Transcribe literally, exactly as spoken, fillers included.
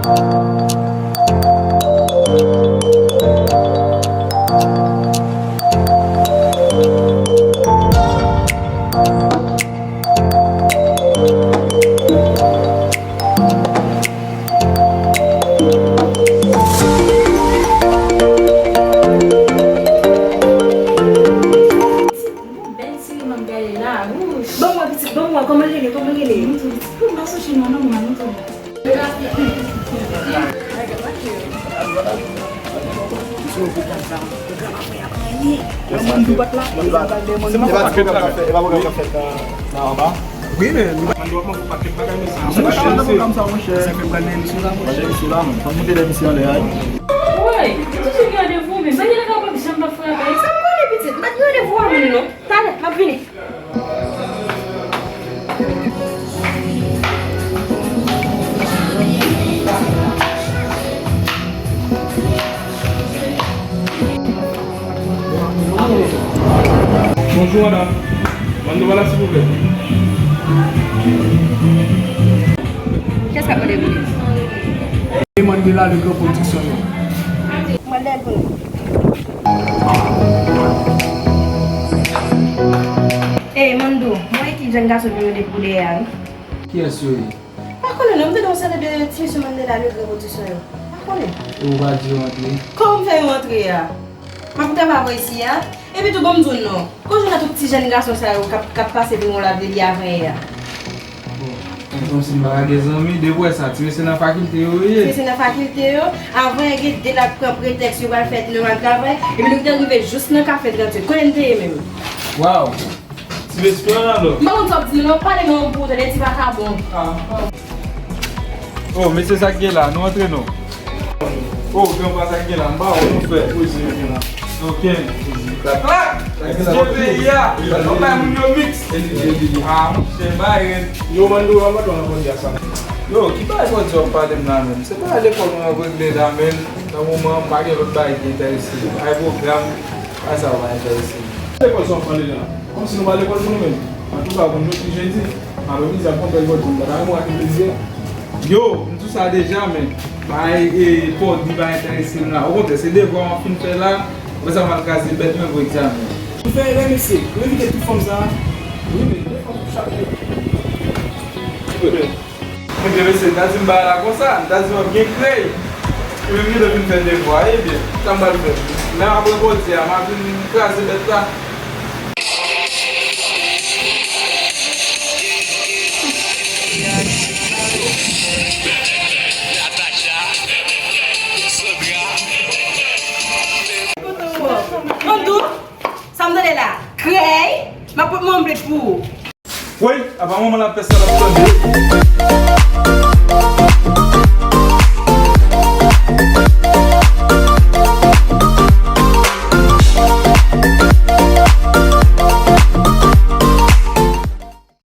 Bèl seri m ap gade la. Wouch. Ban m wè pitit, ban m wè kòman l rele, kòman l rele. Mwen tou pitit. Pou m pa sou chen non, non, mwen tou. Se pa ti pwogram k ap fèt, e pa pwogram k ap fèt nan, nan anba. Wi, men. Mwen dwe ap manje pakèt bagay, men sa. Monchè, se pwogram sa, monchè. Sa fè pral nan emisyon la, monchè. Emisyon la, man. Fò moute nan emisyon anlè a. Woy, li toujou gen randevou, men bagay la ka pa janm pa frape. Sa m konnen, pitit, m pa t gen randevou a moun, non. Talè, m ap vini. Bonjou, madanm. Mande w la, silvouplè. Kiyès k ap mande pou li? E Mandela Legrand Production yo. Mande l pou nou. Ey, Mandou, mwen ki jèn gason ki rele pou dèyè a, wi. Kiyès yo ye? Pa konnen non, m tande yon seri de ti mesye Mandela Legrand Production yo. Pa konnen. E ou pa di yo antre? Kòman m fè yo antre a? M ap travay isi a. Epi tou, ban m di w non. Kote w jwenn tout ti jèn gason sa yo k ap, k ap pase vin wè w la vle li avan yè a? Bon, men kòmsi m pa ka gen zanmi, depi w wè sa, ti mesye nan fakilte yo ye. Ti mesye nan fakilte yo, avan yè gen de l ap pran pretèks yo pral fè nou al travay, epi nou te rive jis nan kafe tranntuit. Kote n te ye menm? Waw! Ti mesye an alò. M pa konn sa w ap di m non, pale non pou ou tande ti vakabon. Ah. Oh, mesye, sa k gen la, nou antre non. Oh, granpa, sa k gen la, m pa wè nou fè. Poze yo gen la. Ok. Klak, klak. Mesye peyi a, nou bay moun yo miks. Ah, monchè, bay rèd. Yo, Mando, an mèt w nan pòdi a sa. Yo, ki bagay pòdi w ap pale m la menm? Se bagay lekòl mwen ap regle la, men nan moman, m pa gen lòt bagay ki enterese m. Ay pwogram, ay sa pa enterese m. Lekòl sa w ap pale la? Kòmsi nou pa lekòl pou nou menm? Antouka, ou konn jodi jedi, aprèmidi ap konn bèl bòt, m pa ta renmen w ak plezi. Yo, m di w sa deja, men bagay, e, pòdi pa enterese m la. Okontrè, se devwa m ap fin fè la, apre sa m al kraze bèt mwen pou egzamen. Nou fè erè, mesye. Nou envite tout fanm sa a. Wi, men de fanm pou chak nèg. Ebyen, mesye, m ta di m bagay la konsa, m ta di m ap gen krèy. Epi m gentan fin fè devwa, ebyen, sa m pral fè? Menm apre pòdi a, m ap vin kraze bèt la. Mandou, sa m tande la, krèy, m ap pot mwen yon blit pou ou. Woy, apa manman l ap fè sa l ap tande.